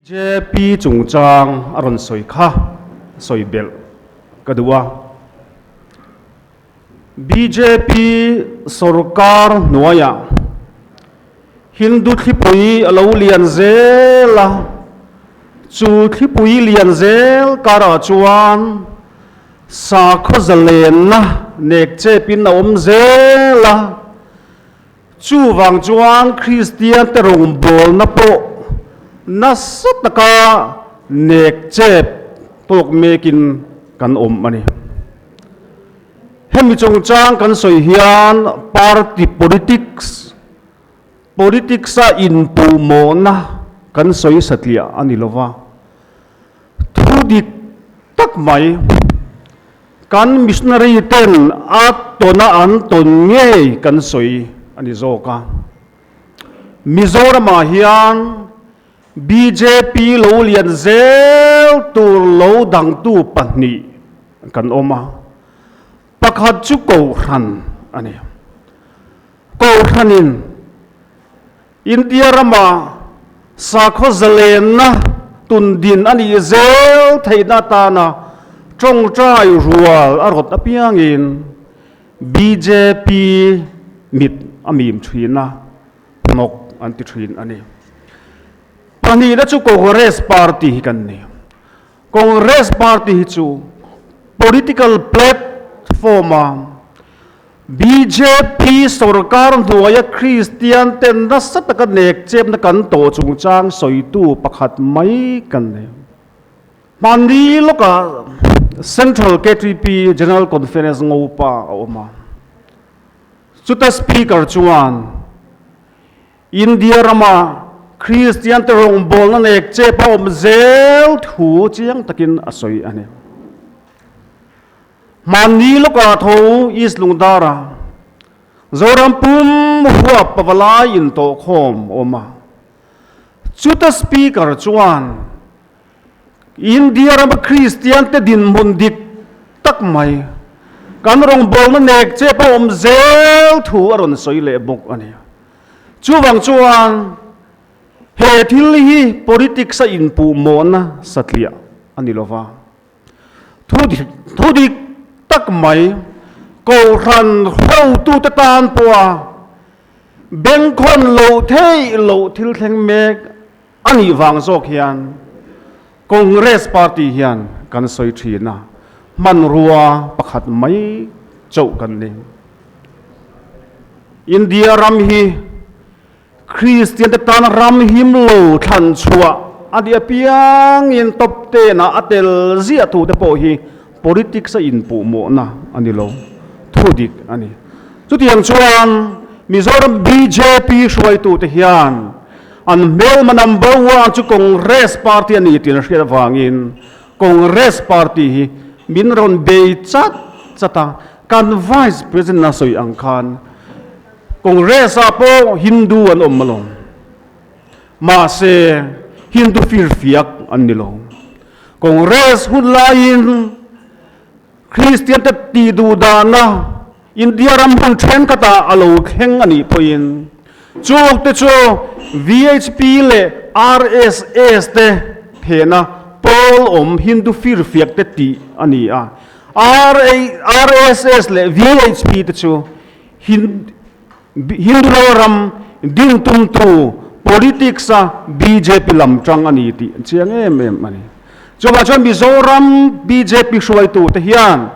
Bjp chungchang a rawn sawi kha sawi belh ka duh a. Bjp sorkar hnuaiah Hindu thlipui a lo lian zel a, chu thlipui lian zel karah chuan sakhaw zalenna nek chepin a awm zel a. Chuvang chuan Kristiante rawngbawlna pawh nasa taka nek chep tawk mekin kan awm a ni. Hemi chungchang kan sawi hian party politics, politics-a inpuhmawhna kan sawi satliah a ni lova, thu dik tak mai, Kan missionary ten a tawna an tawn ngei kan sawi a ni zawk a. Mizoramah hian bjp lo lian zel tur lo dangtu pahnih kan awm a. Pakhat chu Kohhran a ni. Kohhranin India rama sakhaw zalenna tundin a nih zel theihna atana tawngtai rual a rawt apiangin bjp mit a mim thin a, hnawk an ti thin a ni. Pahnihna chu Congress party hi kan ni. Congress party hi chu political platform-a Bjp sorkar hnuaia Kristian ten nasa taka nek chepna kan tawh chungchang sawitu pakhat mai kan nei. Hmanni lawkah Central ktp General Conference ngopa a awm a, chuta Speaker chuan India rama Kristian te rawngbawlna nek chep a awm zel thu chiang takin a sawi a ni. Hmanni lawkah tho East Lungdara Zoram pum huap pavalai intawhkhawm a awm a. Chuta Speaker chuan India rama Kristian te dinhmun dik tak mai kan rawngbawlna nek chep a awm zel thu a rawn sawi leh bawk a ni. Chuvang chuan he thil hi politics a inpuhmawhna satliah a ni lova. Thu dik tak mai, Kohhran hotute tan pawha bengkhawn loh theih loh thil thleng mek a nih vang zawk hian Congress party hian kan sawi thin a, hmanrua pakhat mai chauh kan ni. India ram hi Kristiante tan ram him lo thlan chhuah a nih apiangin top ten ah a tel ziah tu te pawh hi politics a inpuhmawhna a ni lo, thu dik a ni. Chutiang chuan Mizoram bjp hruaitute hian an hmelma number one chu Congress party a ni tih an hriat avangin Congress party hi min rawn bei chat chat a, kan Vice President a sawi ang khan Congress ah pawh Hindu an awm alawm. Mahse, Hindu firfiak an ni lo. Congress hun laiin Kristian te tih duh dahna India ram hmun thenkhatah a lo thleng a nih pawhin chung te chu VHP leh RSS te phena pawl awm Hindu firfiak te tih a ni a. RSS leh VHP te chu Hindu ram din tumtu politics a bjp lam tang a ni tih an chiang em em a ni. Chuvang chuan Mizoram bjp hruaitu te hian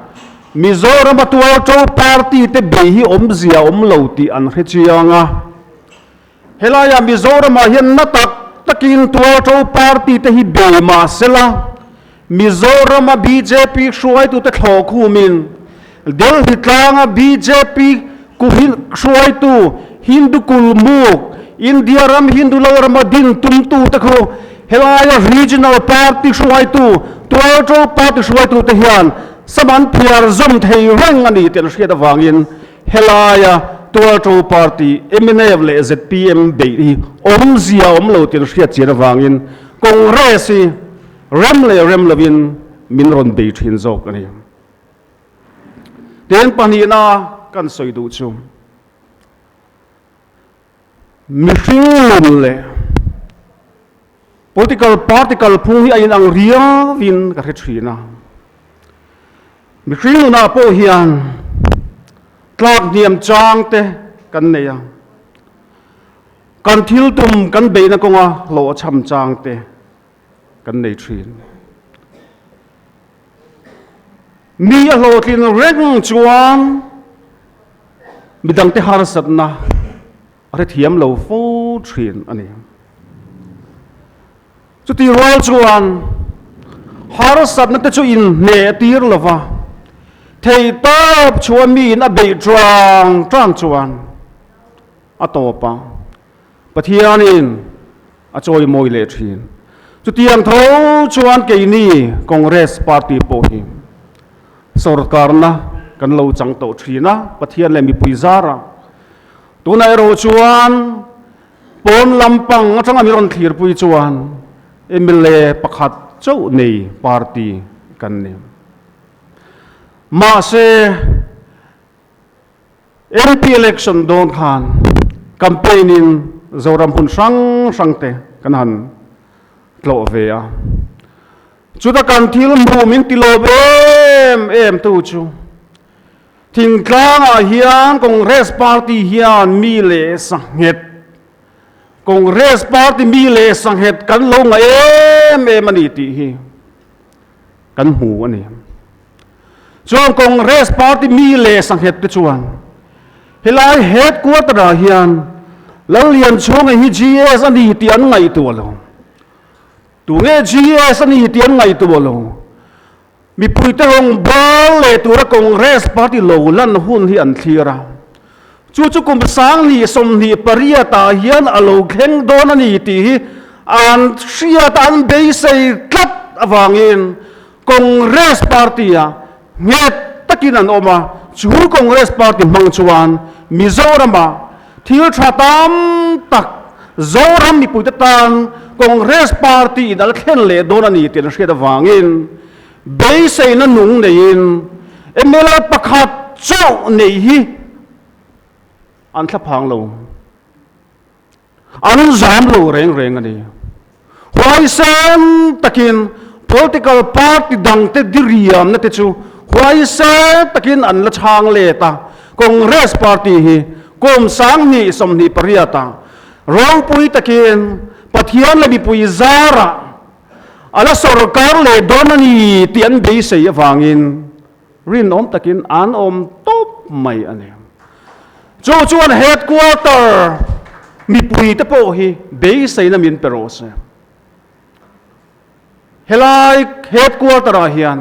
Mizoram a tualto party te bei hi awmzia awm lo tih an hre chiang a. Helaiah Mizoramah hian na tak takin tualto party te hi bei mah sela, Mizorama bjp hruaitute thlawh khumin Delhi tlanga bjp hruaitu Hindu kulmuk, India ram Hindu lo rama din tumtute khu helaia regional party hruaitu, tualto party hruaitute hian sam an phiar zawm thei reng a ni tih an hriat avangin Helaia Tualṭo Party, mnf leh zpm beih hi awmzia awm lo tih hriat chian avangin Congress hi rem leh rem lovin min rawn bei thin zawk a ni. Tin, pahnihna kan sawi duh chu mihring nun leh. Political party kalphung hi a inang riauin ka hre thin a. Mihring nunah pawh hian tlak hniam chang te kan nei a, kan thil tum kan beihna kawnga hlawhchham chang te kan nei thin. Mi a hlawhtlin reng chuan midangte harsatna a hrethiam lo fo thin a ni. Chuti rual chuan harsatna te chu inhneh tir lo va, theihtawp chhuah miin a beih ṭang ṭang chuan a tawp a, Pathianin a chawimawi leh ṭhin. Chutiang tho chuan keini Congress party pawh hi sorkarna kan lo chang tawh ṭhin a, Pathian leh mipui zarah. Tunah erawh chuan pawn lampang atanga min rawn thlirpui chuan mla pakhat chauh nei party kan ni. Mahse, MP election dawn khan campaign in Zoram hmun hrang hrang te kan han tlawh ve a. Chuta kan thil hmuh min ti lawm em em tu chu Thingtlangah hian Congress party hian mi leh sanghet, Congress party mi leh sanghet kan lo ngaih em em a ni tih hi kan hmu a ni. Chuan Congress party mi leh sanghet te chuan helai headquarter ah hian Lallianchhunga hi GS a ni tih an ngaihtuah lo. Tunge GS a ni tih an ngaihtuah lo. Mipuite rawngbâwl leh tura Congress party lo lan hun hi an thlir a, chu chu kum 2028 ah hian a lo thleng dawn a ni tih hi an hriat a, an beisei tlat avangin Congress party-ah nghet takin an awm a, chu Congress party hmang chuan Mizoramah thil tha tam tak Zoram mipuite tan Congress party in a la thlen leh dawn a ni tih an hriat avangin beiseina nung neiin mla pakhat chauh neih hi an thlaphang lo, an zam lo reng reng a ni. Huaisen takin political party dangte diriamna te chu huaisen takin an la chhang let a, Congress party hi kum 2028 ah ropui takin Pathian leh mipui zarah a la sorkar leh dawn a ni tih an beisei avangin rinawm takin an awm tawp mai a ni. Chu chuan headquarter mipui te pawh hi beiseina min pe rawh se. Helai headquarter ah hian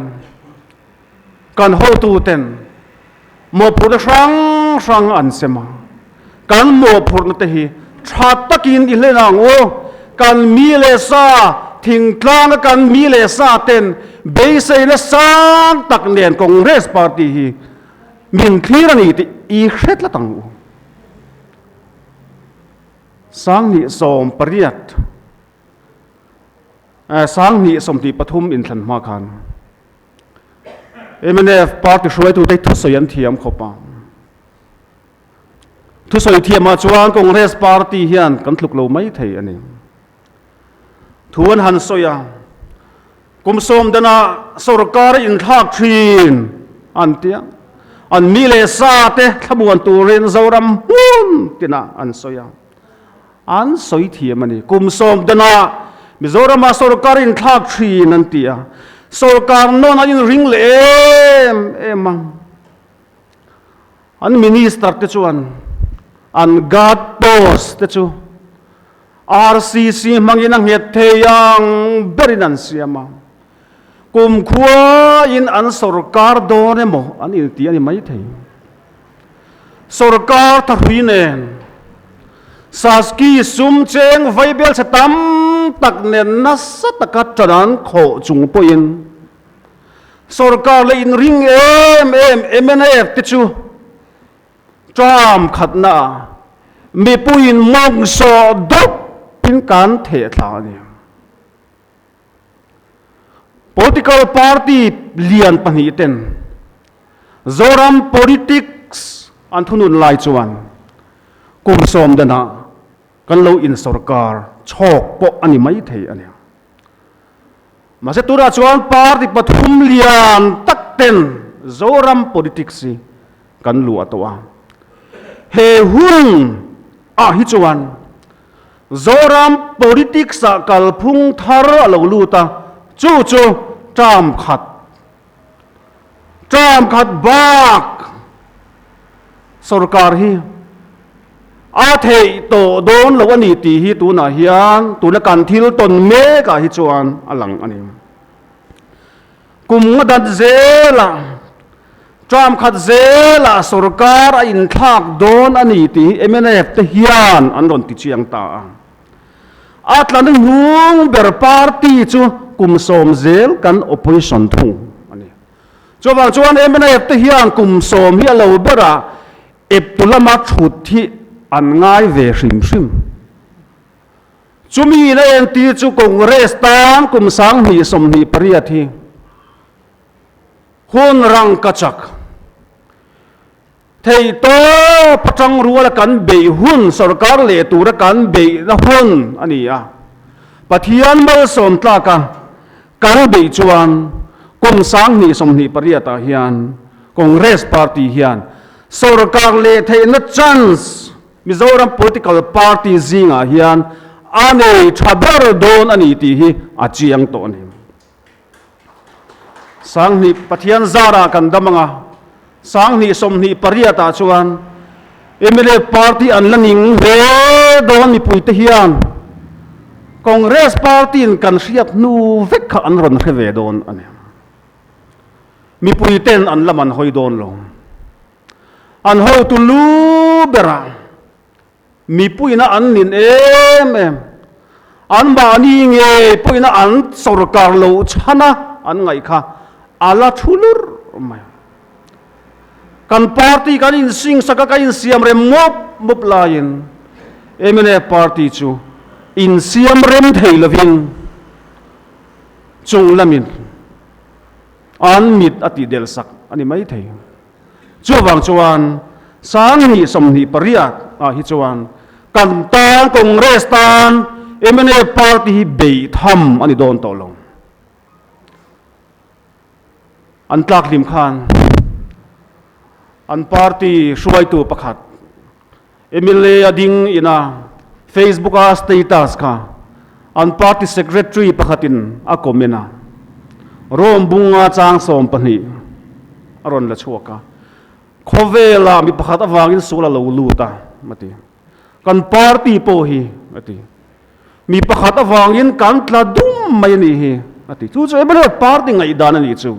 kan hotu ten mawhphurhna hrang hrang an sem a, kan mawhphurhna te hi tha takin i hlen ang u, kan mi leh sa thingtlanga kan mi leh sa ten beiseina sang tak nen Congress party hi min thlir a ni tih i hre tlat ang u. 2018 2023 inthlan hma khan mnf party hruaitute thusawi an thiam khawp a. Thusawi thiamah chuan Congress party hian kan tluk lo mai thei a ni. Thu an han sawi a, kum sawm danah sorkar a inthlak thin an ti a, an mi leh sa te thlamuan turin Zoram hmun tinah an sawi a. An sawi thiam a ni. Kum sawm danah Mizorama sorkar inthlak thin an ti a, sorkar nawn an inring leh em em a. An minister te chuan an guard post te chu RCC hmangin a nghet thei ang berin an siam a, kumkhuain an sorkar dawn emaw an inti a ni maithei. Sorkar thahrui nen Saski sum cheng vaibel chhe tam tak nen nasa taka tan an khawh chung pawhin Sorkar leh inring em em mnf te chu term khatna ah mipuiin mawng sawh dawp in kan theh thla a ni. Political party lian pahnih ten Zoram politics an thunun lai chuan kum sawm danah kan lo insorkar chhawk pawh a ni maithei a ni. Mahse tunah chuan party pathum lian tak ten Zoram politics hi kan luah tawh a. He hun ah hi chuan Zoram politics ah kalphung thar a lo lut a, chu chu term khat, term khat bak sorkar hi a theih tawh dawn lo a ni tih hi tunah hian tuna kan thil tawn mek ah hi chuan a lang a ni. Kum nga dat zelah term khat zelah sorkar a inthlak dawn a ni tih hi mnf te hian an rawn ti chiang ta a. A tla hnung ber party chu kum sawm zel kan opposition thung a ni. Chuvang chuan mnf te hian kum sawm hi a lo berah eptu lama thut hi an ngai ve hrim hrim. Chumi na entir chu Congress tan kum 2028 hi hun rangka chak thei tawp atang ruala kan beih hun, sorkar leh tura kan beihna hun a ni a. Pathian malsawm tlaka kan beih chuan kum 2028 ah hian Congress party hian sorkar leh theihna chance Mizoram political party zingah hian a nei tha ber dawn a ni tih hi a chiang tawh a ni. Sanghnih Pathian zarah kan dam ang a, 2028 ah chuan mla party an la ning hle dawn mipuite hian Congress party in kan hriat hnu vek kha an rawn hre ve dawn a ni. Mipuiten an la man hawi dawn lo. An hotu lu berah mipuina an nin em em, an mahni ngei pawhina an sorkar lo chhan a an ngaih kha a la thu lur mai. Kan party kan insingsak a, kan insiam rem mup mup laiin mnf party chu insiam rem thei lovin chung lamin an mit a tih del sak a ni mai thei. Chuvang chuan 2028 ah hi chuan kan tan Congress tan mnf party hi beih tham a ni dawn tawh lo. An tlak hlim khan an party hruaitu pakhat mla a ding ina Facebook a status kha an party secretary pakhatin a comment a, Rome bunga chang 12 a rawn la chhuak a, khawvela mi pakhat avangin sual a lo lut a, a ti. Kan party pawh hi, a ti. Mi pakhat avangin kan tla dum mai a nih hi, a ti. Chu chu mla party ngaihdan a nih chu.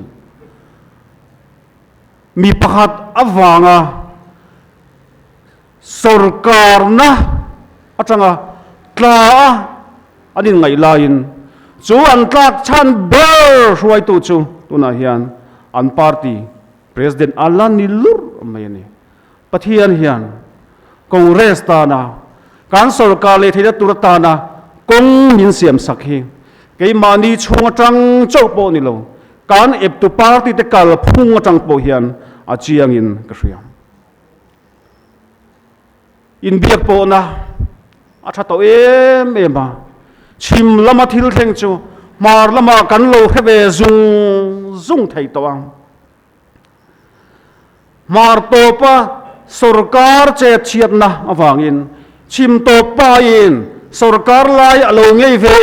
Mi pakhat avanga Sorkarna atanga tla a an inngaih laiin chu an tlak chhan ber hruaitu chu tunah hian an party President a la ni lur mai a ni. Pathian hian Congress tana kan sorkar leh theihna tur atana kawng min siam sak hi keimahni chhung atang chauh pawh ni lo, kan eptu party te kalphung atang pawh hian a chiangin ka hria. Inbiak pawhna a tha tawh em em a, chhim lama thil thleng chu hmar lamah kan lo hre ve zung zung thei tawh ang. Hmar tawpa sorkar chet chhiatna avangin chhim tawp pain sorkar lai a lo ngei ve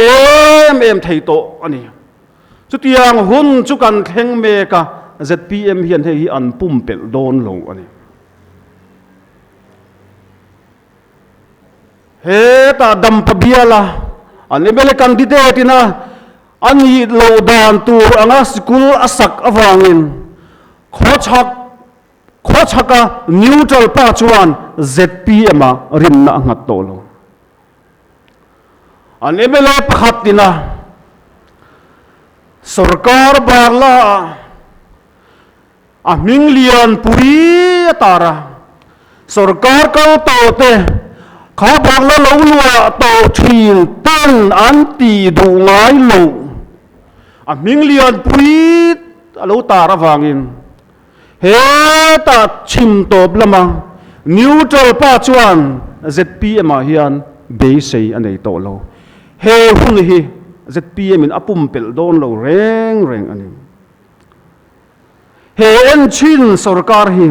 em em thei tawh a ni. Chutiang hun chu kan thleng mek a, zpm hian hei hi an pumpelh dawn lo a ni. Hetah dampa biala an mla candidate ina a nih loh dan tur anga sikul a sak avangin khawchhak khawchhaka neutral pa chuan zpm ah rinna a nghat tawh lo. An mla pakhat ina sorkar barla ah A hming lian pui a tar a, sorkar kal tawh te kha bak la lo luah tawh thin ten an tih duh ngai lo. A hming lian pui a lo tar avangin hetah chhim tawp lama neutral pa chuan zpm ah hian beisei a nei tawh lo. He hun hi ZPM in a pumpelh dawn lo reng reng a ni. He enchhin sorkar hi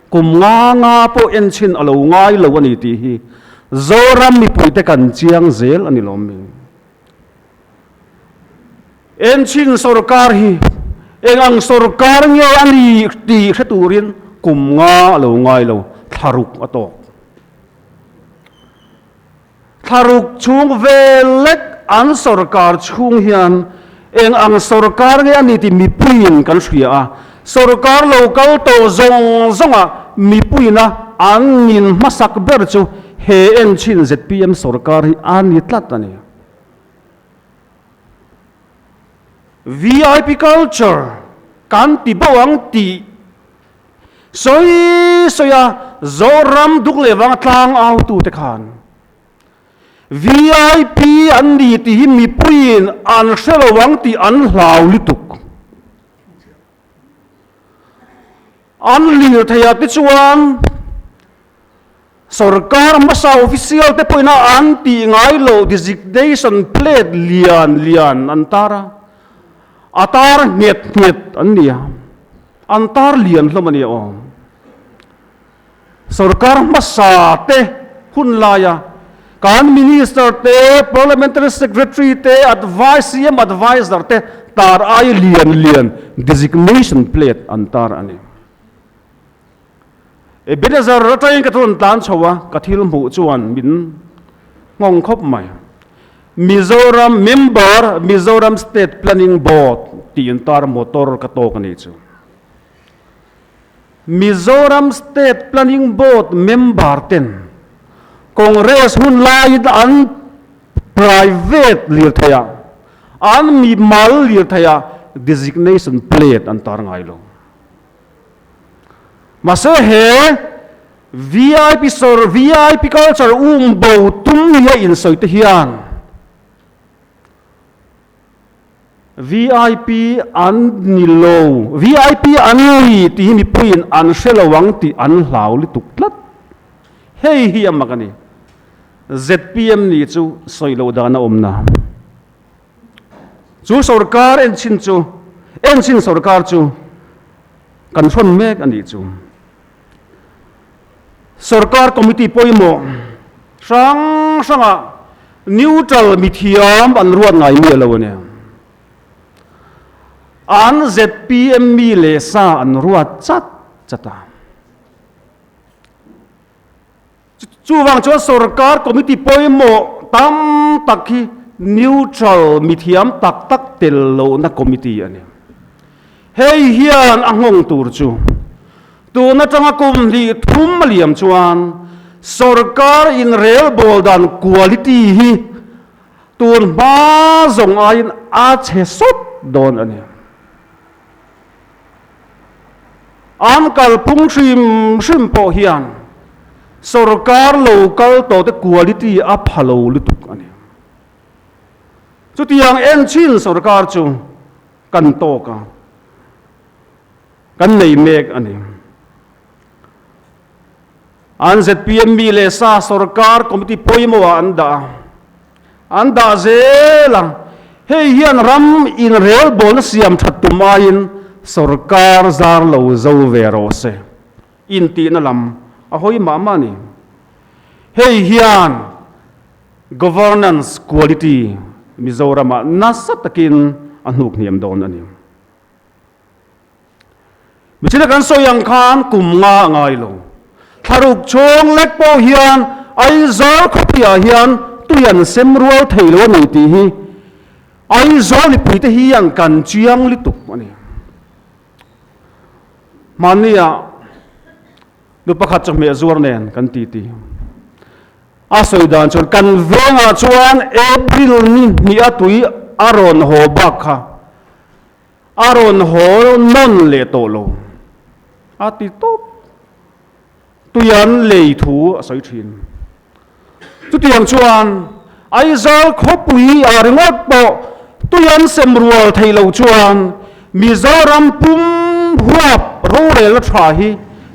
kum nga nga pawh enchhin a lo ngai lo a ni tih hi Zoram mipuite kan chiang zel a ni lawm mi. Enchhin sorkar hi eng ang sorkar nge a ni tih hre turin kum nga a lo ngai lo, thlaruk a tawk. Thlaruk chhung vel lek an sorkar chhung hian eng ang sorkar nge a ni tih mipuiin kan hria a, sorkar lo kal tawh zawng zawnga mipuiina an nin hmasak ber chu he enchhin zpm sorkar hi a ni tlat a ni. Vip culture kan ti bo ang tih Sawi sawi a, Zoram duk leh vanga tlang autute khan VIP an ni tih hi mipuiin an hre lo ang tih an hlau lutuk. An lir thei ah te chuan sorkar hmasa official te pawhin a an tih ngai loh designation plate lian lian an tar a, a tar nghet nghet an ni a. An tar lian hlawm a nia aw. Sorkar hmasa te hun laia kan Minister te, Parliamentary Secretary te, Advice, CM Adviser te tar ai lian lian designation plate an tar a ni. Ebenezer atangin ka rawn tlan chho a, ka thil hmuh chuan min nghawng khawp mai. Mizoram Member, Mizoram State Planning Board tih intar motor ka tawk a nih chu. Mizoram State Planning Board member ten Congress hun laiin an private lirthei ah, an mimal lirthei ah designation plate an tar ngai lo. Mahse he VIP sawr VIP culture um bo tum ni a insawi te hian VIP an ni lo, VIP an ni tih hi mipuiin an hre lo ang tih an hlau lutuk tlat. Hei hi a mak a ni. Zpm ni chu sawi loh dan a awm na. Chu sorkar enchhin chu enchhin sorkar chu kan hrawn mek a nih chu. Sorkar committee pawimawh hrang hrangah neutral mithiam an ruat ngai miah lo a nia. An zpm mi leh sa an ruat chat chat a. Chuvang chuan sorkar committee pawimawh tam tak hi neutral mithiam tak tak tel lohna committee a ni. Hei hian a nghawng tur chu tun atanga kum hnih thum a liam chuan sorkar inrelbawl dan quality hi tun hma zawng aiin a chhe sawt dawn a ni. An kalphung hrim hrim pawh hian sorkar lo kal tawh te quality a pha lo lutuk a ni. Chutiang enchin sorkar chu kan tawk a, kan nei mek a ni. An zpm mi leh sa sorkar committee pawimawhah an dah a, an dah zel a, hei hian ram inrelbawlna siam that tum aiin sorkar zar lo zo ve rawh se intihna lam a hawi mah mah a ni. Hei hian governance quality Mizoramah nasa takin a hnuk hniam dawn a ni. Michina kan sawi ang khan kum nga a ngai lo. Thlaruk chhung lek pawh hian Aizawl khawpuiah hian tui an sem rual thei lo a ni tih hi Aizawl mipuite hian kan chiang lutuk a ni. Hmannia nu pakhat chawhmeh zuar nen kan titi. A sawi dan chuan kan vengah chuan April ni hnih a tui a rawn haw bak kha. A rawn haw nawn leh tawh lo. A ti tawp. Tuian lei thu a sawi thin. Chutiang chuan Aizawl khawpui ah ringawt pawh tuian sem rual thei lo chuan Mizoram pum huap rorelna tha hi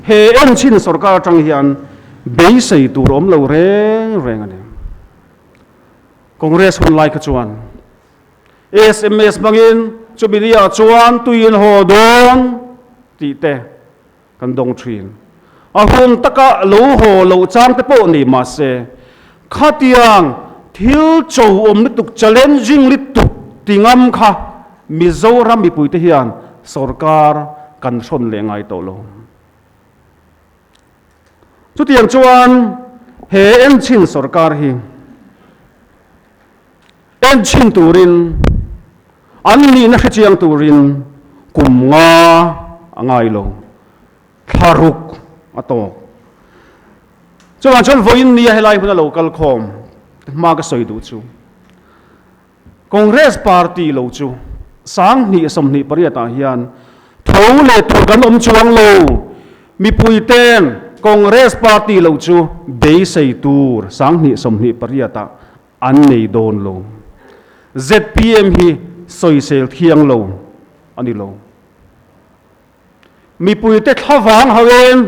he enchhin sorkar atang hian beisei tur awm lo reng reng a ni. Congress hun lai kha chuan. Sms hmangin chumi ni ah chuan tui in haw dawn tih te kan dawng thin. A hun taka lo haw loh chang te pawh nei mahse, khatiang thil cho awm lutuk, challenging lutuk ti ngam kha Mizoram mipuite hian sorkar kan hrawn leh ngai tawh lo. Chutiang chuan he enchhin sorkar hi enchhin turin, an nihna hrechiang turin kum nga a ngai lo, thla ruk a tawk. Chuvang chuan vawiin nia helai huna lo kal khawm hma ka sawi duh chu Congress party lo chu 2028 ah hian tho leh tur kan awm chuang lo. Mipui ten Congress party lo chu beisei tur 2028 ah an nei dawn lo. Zpm hi sawisel thiang lo a ni lo. Mipuite thlavang hauin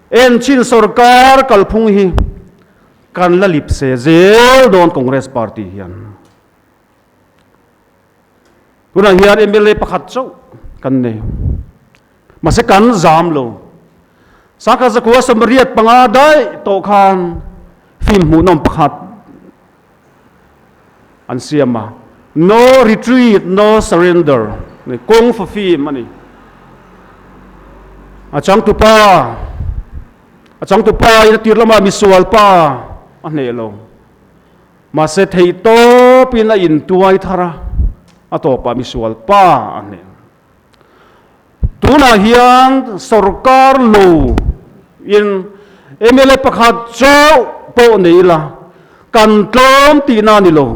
enchin sorkar kalphung hi kan la lip se zel dawn Congress party hian. Tunah hian mla pakhat chauh kan nei. Mahse kan zam lo. Sangkhat zakua 85 daih tawh khan film hmuhnawm pakhat an siam a. No retreat, no surrender. Kawng fa film a ni. A changtupa a changtupa in a tir lamah misual pa a hneh lo. Mahse theih tawpin a intuai thar a, a tawpah misual pa a hneh. Tunah hian sorkar lo in mla pakhat chauh pawh nei ila kan tlawm tihna a ni lo.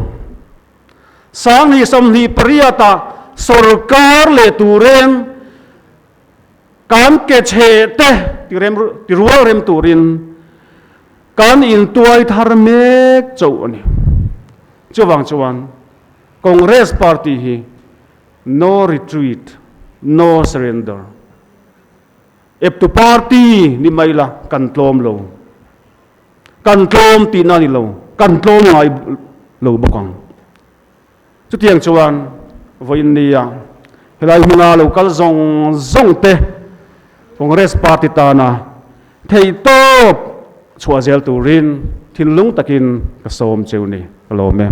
2028 ah sorkar leh turin kan ke chhe te ti rual rem turin kan intuai thar mek chauh a ni. Chuvang chuan Congress party hi No retreat, no surrender. Eptu party ni mai la kan tlawm lo. Kan tlawm tihna a ni lo, kan tlawm ngai lo bawk ang. Chutiang chuan vawiin nia helai hmuna lo kal zawng zawng te Congress party tana theihtawp chhuah zel turin thinlung takin ka sawm cheu ni ka lawm e.